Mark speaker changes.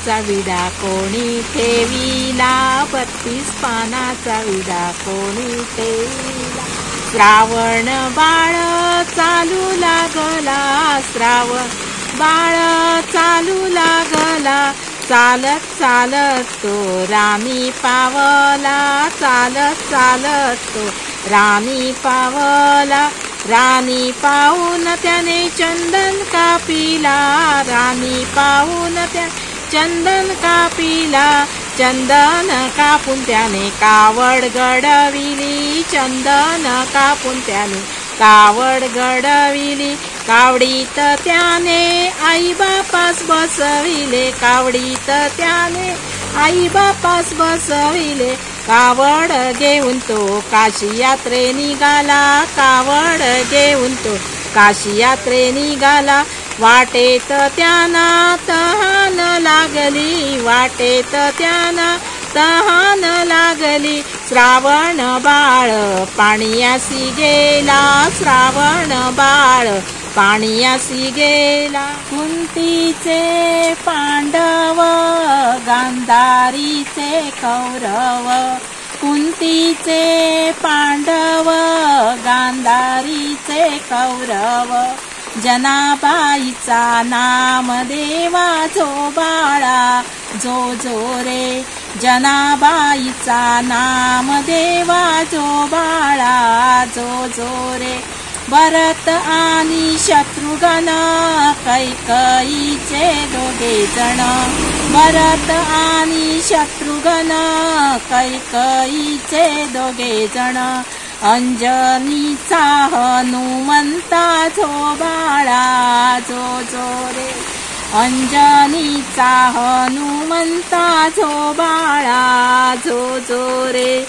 Speaker 1: पानाचा विडा कोणी ठेविला, 32 पानाचा विडा कोणी ठेविला। श्रावण बाळ चालू लागला, श्रावण बाळ चालू लागला, चालत चालत तो रानी पावला, चालत चालत तो रानी पावला। रानी पाहून त्याने चंदन कापिला, रानी पाहून त्या चंदन कापिला, चंदन कापून त्याने कावड घडविली, चंदन कापून त्याने कावड घडविली। कावडीत त्याने आई बापास बसविले, कावडीत त्याने आई बापास बसविले। कावड घेऊन तो काशी यात्रे निघाला, कावड घेऊन तो काशी यात्रे निघाला। वाटेत त्यांना तहान लागली, वाटेत त्यांना तहान लागली। श्रावण बाळ पाण्यासी गेला, श्रावण बाळ पाण्यासी गेला। कुंतीचे पांडव गांधारीचे कौरव, कुंतीचे पांडव गांधारीचे कौरव। जनाबाईचा नाम देवा जो बाळा जो जो रे, जनाबाईचा नाम देवा जो बाळा जो जो रे। भरत आणि शत्रुघ्न कैकईचे दोघे जण, भरत आणि शत्रुघ्न कैकईचे दोघे जण। अंजनीचा हनुमंता जो बाळा जो जो रे, अंजनीचा हनुमंता जो बाळा जो जो रे।